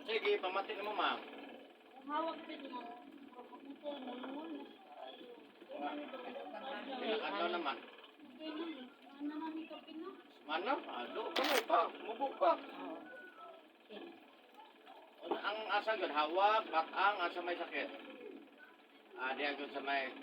Sige, pamati na mo, ma'am. Ang hawak sa inyo, kaputol, mulmul na siya kayo. Pila ka adlaw naman. Okay na, ano na ni kape na? Mana? Ado, kamo pa, mubo pa. Oo. Ang asa gyud hawak, batang asa may sakit. Ah, diha gyud sa may.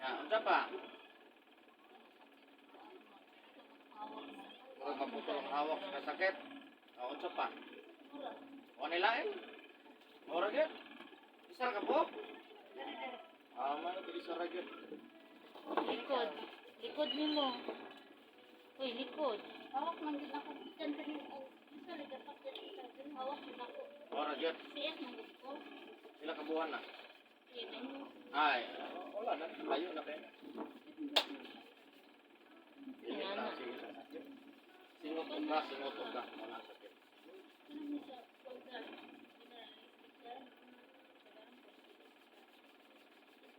Ya, unsa pa? Murag maputol ang hawak sa sakit. Ah, unsa pa? O nilain? Mura gyud. Isa ra ka po? Ah, man isa ra gyud. Likod. Likod nimo. Uy, likod. Hawak man gid ako bisan kani og isa ra ka sakit isa din hawak man ako. Mura gyud. CS man gid ko. Sila ka buwan na. Sige, na. Ay, wala na. Layo na kayo. Sige na, sige sa sakit. Singot ka, singot ka. Wala sakit.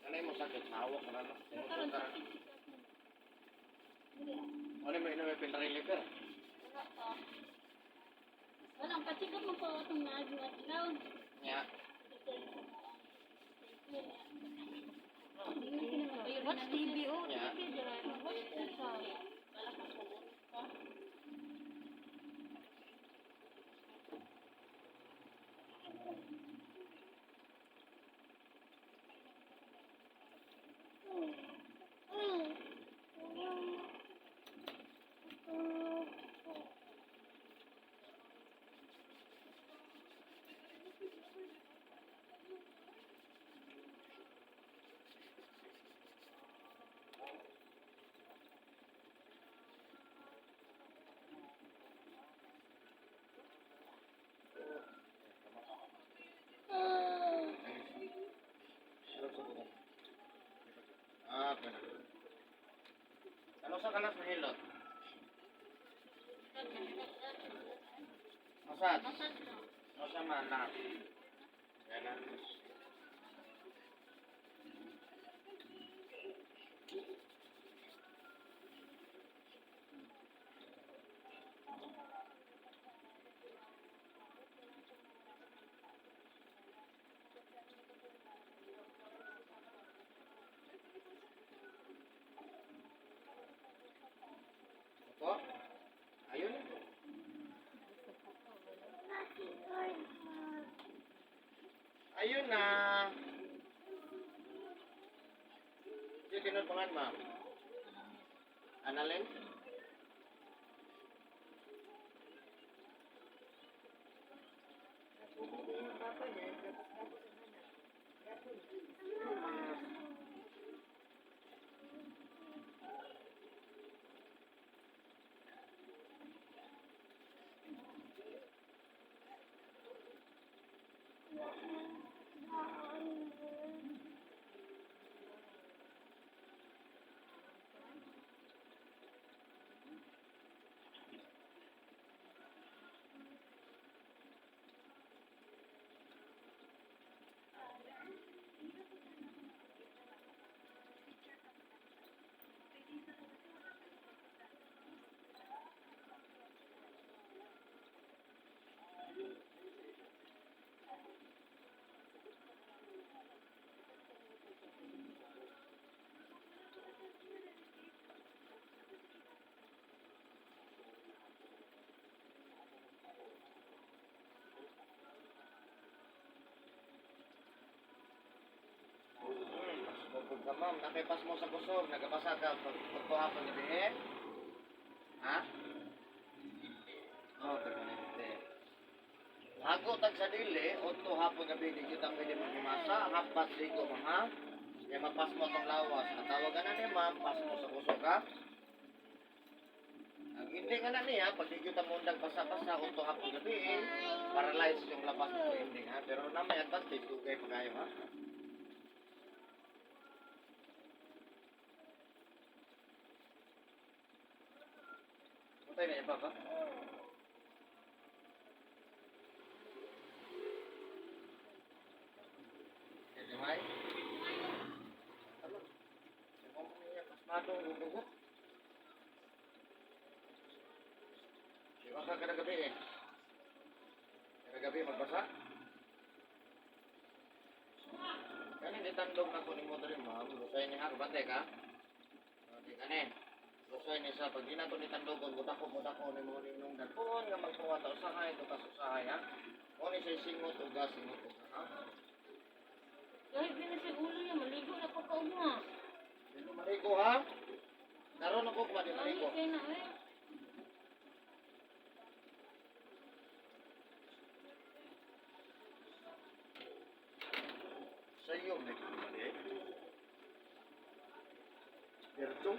Ano yung sakit? Hawak na no? Singot ka. Ano yung inom yung pinreliver? Wala pa. Walang patikap mo pa itong naag nga adlaw. Nya. Watch TV, oh. Yeah. TV, dira. Watch TV. Ah, pwede. Ano sa kanas mahilot? Masad. Masa man na. Yan na. Ito? Ayun. Ayun na. Sige, tinod pangan, ma'am. Analin? Mas ka, ma'am. Nakipas mo sa kusog. Nagabasa ka. Pagkuhapon gabi eh. Ha? Oh, permanente. Hago tag sa dili, otto hapon gabi, di kita pwede magmasa. Half past ligo, ma'am, ha? Kaya mapas mo itong lawas. Ang tawagan na ni ma'am, pas mo sa kusog, ha? Ang hindi nga na niya, pag di kita mundag basa-basa, otto hapon gabi, eh, paralyze yung labas nito, hindi, ha? Pero na may advantage, dugay pa kayo, ha? Patay na iba ba? Kaya may? Ano? Yung mga pasmado, gugugo. Di ba ka kada gabi eh? Kada gabi magbasa? Ha, kabantay ka? Kabantay ka ni. Lusoy ni sa pag di na to ni tandogon, mudako mudako ni mo ninong dagpuon nga magtuwa ta usahay tukas usahay ha. Mo ni say singot uga singot uga ha. Kahit di na sa ulo niya, maligo na ko kaugma. Di mo maligo ha. Naroon ako kuma di Ay, maligo. kaya na eh. Sa iyo di ko mali. Diretso.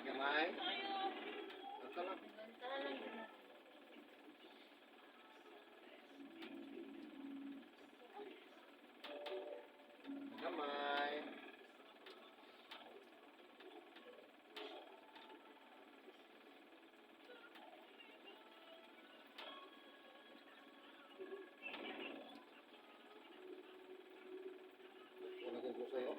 Gamay. Ito lang. Bantahan lang yun. Gamay. Wala ko sa'yo.